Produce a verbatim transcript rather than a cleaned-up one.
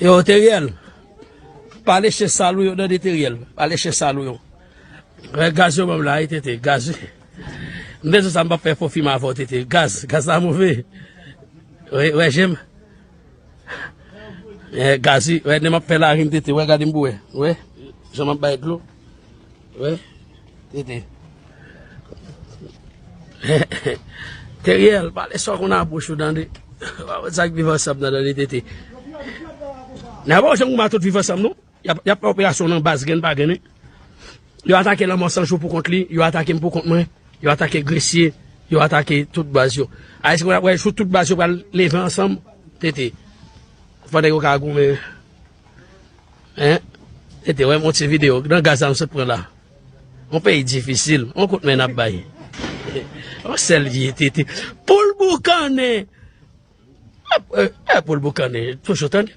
Yo, Teriel. Pale chen sal ou yo, tande, Teriel. Pale chen sal ou yo. Wè, gaz yo ban m la, wi, Tete, gaz, wi. M te di sa, m p ap fè fo fim avè w, Tete. Gaz, gaz la move. Wè, wè, je m. Eh, gaz, wi, wè, nen m ap fè larim, Tete. Wè, gade m pou wè. Wè, jan m ap bay dlo. Wè, Tete. Teriel, pale sa w konn nan bouch ou, tande. Sa k viv ansanm nan, tande, Tete. Nan pa w janm goumen tout viv ansanm, non. Y ap, y ap fè operasyon nan baz, grenn pa grenn, wi. Yo atake Lanmò San Jou pou kont li, yo atake m pou kont mwen, yo atake Gresye, yo atake tout baz yo. Ayisyen, wè, wè, sou tout baz yo pral leve ansanm, Tete. Pandan yo ka goumen. Hein? Tete, wè, m on ti videyo. Nan gaz la m sot pran la. On peyi difisil. On kout men n ap bay. On sèl vye, Tete. Poul boukannen. Eh, eh, poul boukannen. Toujou tande.